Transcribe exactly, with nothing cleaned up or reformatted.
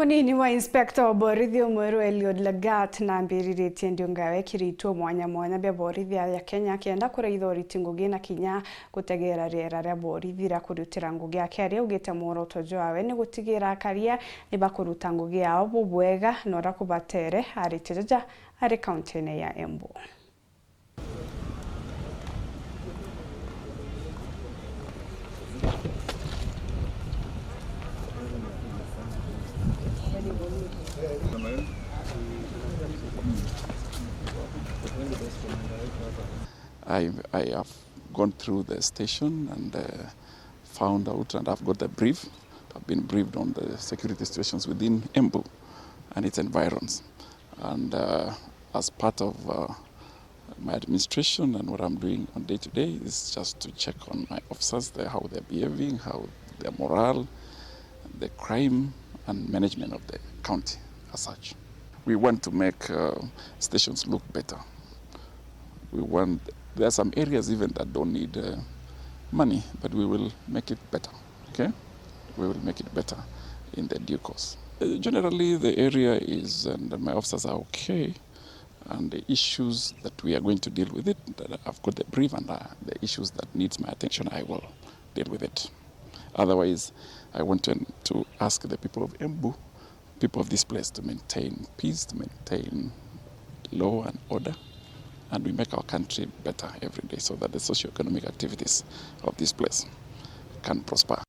Munini wa inspector wa borithi umweru Eliud Lagat nambiriritie ndiunga ya wekiri ituo mwanya mwanya bia borithi ya Kenya kenda kuraitha uriti ngugi na kinya gutegera riera ria borithi ria kurutira ngugi yake, aria augite mworoto jwawe ni gutigira akaria ni bakuruta ngugi yao bubwega na uria kubatere. Arite jaja ari kaunti-ini ya Embu. I, I have gone through the station and, uh, found out, and I've got the brief. I've been briefed on the security situations within Embu and its environs. And, uh, as part of, uh, my administration and what I'm doing on day to day is just to check on my officers, the, how they're behaving, how their morale, the crime and management of the county as such. We want to make, uh, stations look better. We want, there are some areas even that don't need, uh, money, but we will make it better, okay? We will make it better in the due course. Uh, generally, the area is, and my officers are okay, and the issues that we are going to deal with it, that I've got the brief, and, uh, the issues that needs my attention, I will deal with it. Otherwise, I want to, to ask the people of Embu, people of this place, to maintain peace, to maintain law and order, and we make our country better every day so that the socio-economic activities of this place can prosper.